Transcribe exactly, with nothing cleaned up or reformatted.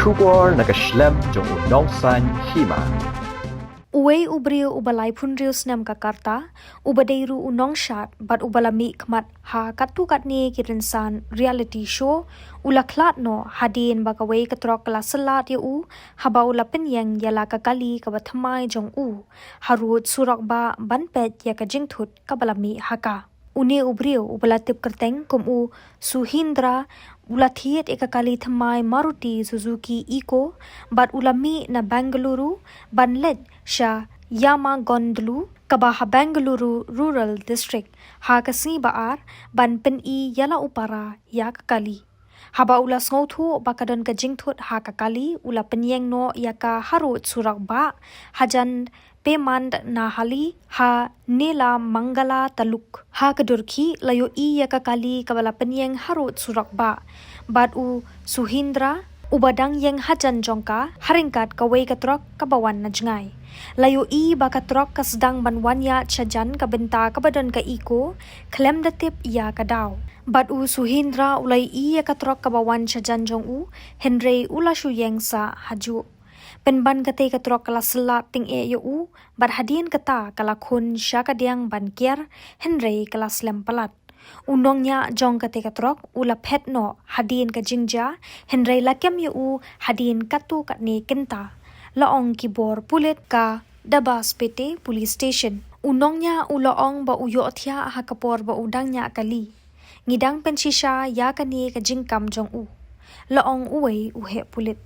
Khubor na ka shlem jong u Nongsaiñ Hima. Uwei u briew uba laiphew hynriew snem ka rta, uba dei ruh u nongshad bad uba la mih khmat ha katto katne ki rynsan reality show, u la khlad noh hadien ba kawei ka trok ka la syllat ïa u, haba u la pynïeng ïa la ka kali kaba thymmai jong u harud surok bah ban peit ïa ka jingthut kaba la mih ha ka. Une u briew uba la tip kyrteng kum u Suhindra, u la thied ïa ka kali thymmai Maruti Suzuki Eeco bad u la mih na Bengaluru ban leit sha Yamagondlu, kaba ha Bengaluru Rural District, ha ka sngi ba ar ban pyni ïa la u para ïa ka kali. Haba u la sngewthuh ba ka don ka jingthut ha ka kali, u la pynïeng noh ïa ka harud surok bah hajan Pemandnahalli ha Nelamangala taluk. Ha ka dur khih la ïohi ïa ka kali kaba la pynïeng harud surok bah bad u Suhindra, uba dang ïeng hajan jong ka, ha ryngkat kawei ka trok kaba wan na jngai. La ïohi ba ka trok ka sdang ban wan ïaid shajan ka bynta kaba don ka Eeco, khlem da tip ïa ka daw. Bad u Suhindra u la ïohi ïa ka trok kaba wan shajan jong u, hynrei u la shu ïeng sah hajuh. Pynban katei ka trok ka la syllat tyngeh ïa u, bad hadien kata ka la khun sha ka diang ban kiar, hynrei ka la slem palat. U nongñiah jong katei ka trok u la phet noh hadien ka jingjia, hynrei la kem ïa u hadien katto katne kynta, la ong ki bor pulit ka Dabaspete Police Station. U nongñiah u la ong ba u ïohthiah ha ka por ba u dang ñiah kali. Ngi dang pynshisha ïa kane ka jingkam jong u, la ong uwei u heh pulit.